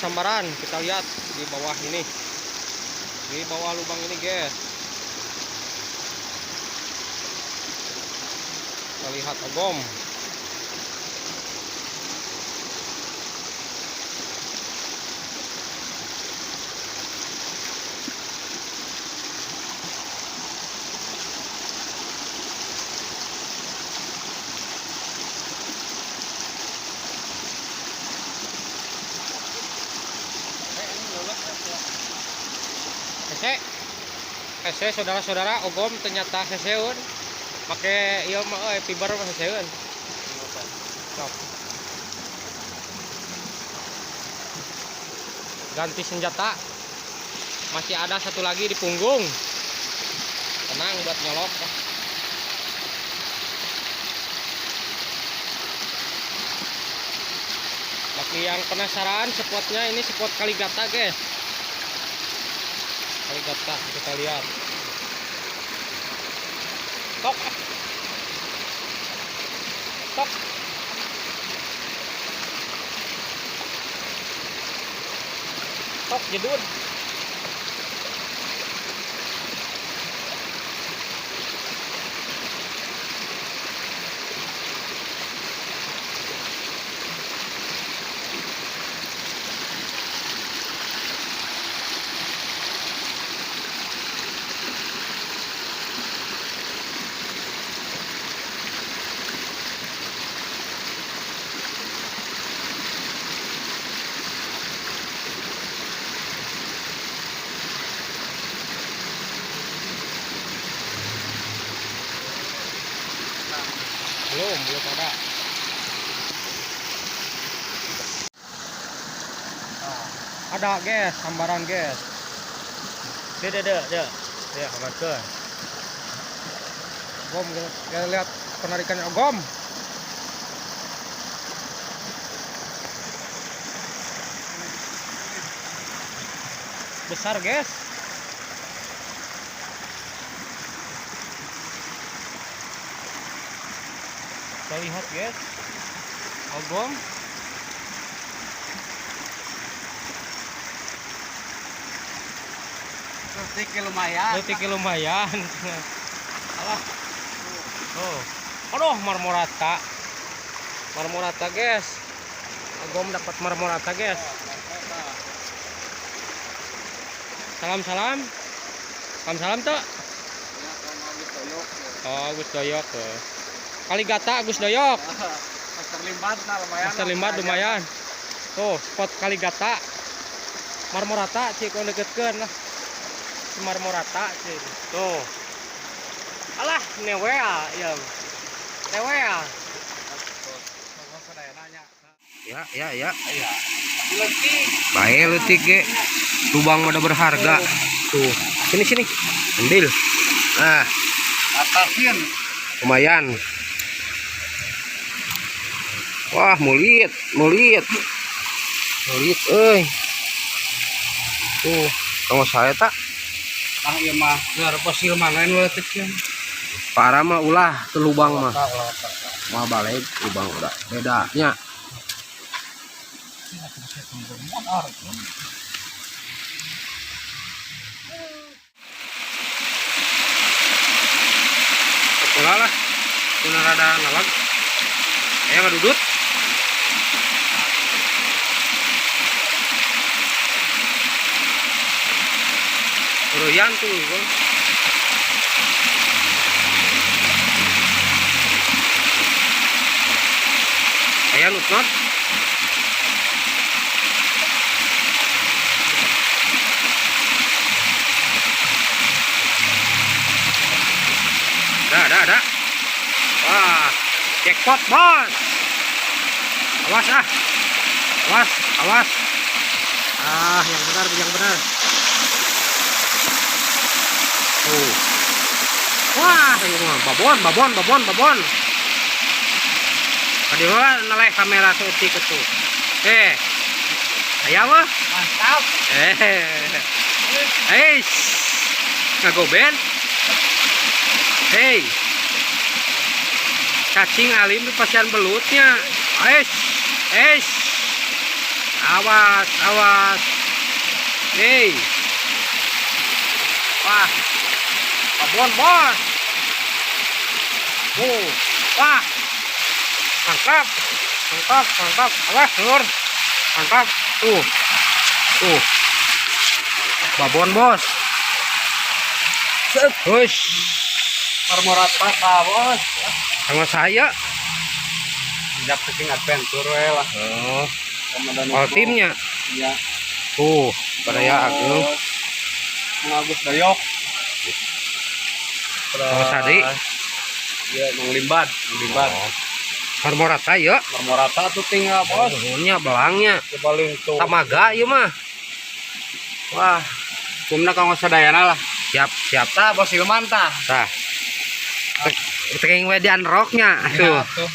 sambaran. Kita lihat di bawah ini. Di bawah lubang ini, guys. Kita lihat ogom. Hese, hese saudara-saudara, ogom ternyata heseun. Make ieu mah euy fiber mah heseun. Sok. Ganti senjata. Masih ada satu lagi di punggung. Tenang buat nyolok. Bagi yang penasaran spotnya, ini spot Kaligata, guys. Kaligata kita lihat. Tok. Tok. Tok jedun. Belum ada. Ada guys, sambaran guys. Deh deh deh deh. Ya, amankeun. Gom, kita lihat penarikannya gom. Besar guys. Kita lihat guys, ogong. Leutik lumayan. Leutik lumayan. Alah. Oh. Aduh, marmorata. Marmorata guys. Ogong dapat marmorata guys. Salam-salam. Salam-salam tuh. Oh, Gus Doyok. Kaligata Gus Doyok. Master Limbat nah lumayan. Master Limbat lumayan. Tuh, spot Kaligata. Marmorata cik kalau deketkeun lah. Si marmorata cik. Tuh. Alah, newea ya. Newea. Ya, ya, ya. Iya. Leutik. Bae leutik ge. Lubang mah berharga. Tuh. Sini sini. Ambil. Nah, Atasin. Lumayan. Wah, mulit, mulit. Mulit euy. Tuh, tunggu saya tak. Ah ieu mah biar fosil mana nu leutik ya. Parah mah ulah teu lubang mah. Mah balik lubang udah bedanya. Sekolah lah, kuna rada ngalag. Aya ngadudut. Royan tuh, Bang. Aya nutnot. Dah, dah, dah. Wah, jackpot, bos. Awas ah. Awas, awas. Ah, yang benar, yang benar. Tuh. Wah, ini mah babon, babon, babon, babon. Tadi mah neleh kamera seutik itu. Aya mah? Mantap. Ngagoben. Hei. Cacing alim di pasian belutnya. Eish. Eish. Awas, awas. Hei. Wah. Babon, bos. Oh, wah. Mantap. Mantap, mantap. Awas, lur. Mantap. Tuh. Tuh. Babon, bos. Hush. Marmorata ka, bos. Sama saya. Sejak fishing adventure we lah. Oh, Komandan all timnya. Iya. Tuh, baraya ageung. Mang Agus Dayok. Mang Sadi. Iya, Mang Limbad, Mang Limbad. Oh. Marmorata ya. Marmorata tuh tinggal, bos. Nuhunnya belangnya. Coba tuh. Tamaga ieu mah. Wah, Kumna kanggo sadayana lah. Siap, siap. Tah, bos Ilman tah. Tah. Teuing we di unrocknya tuh. Tuh.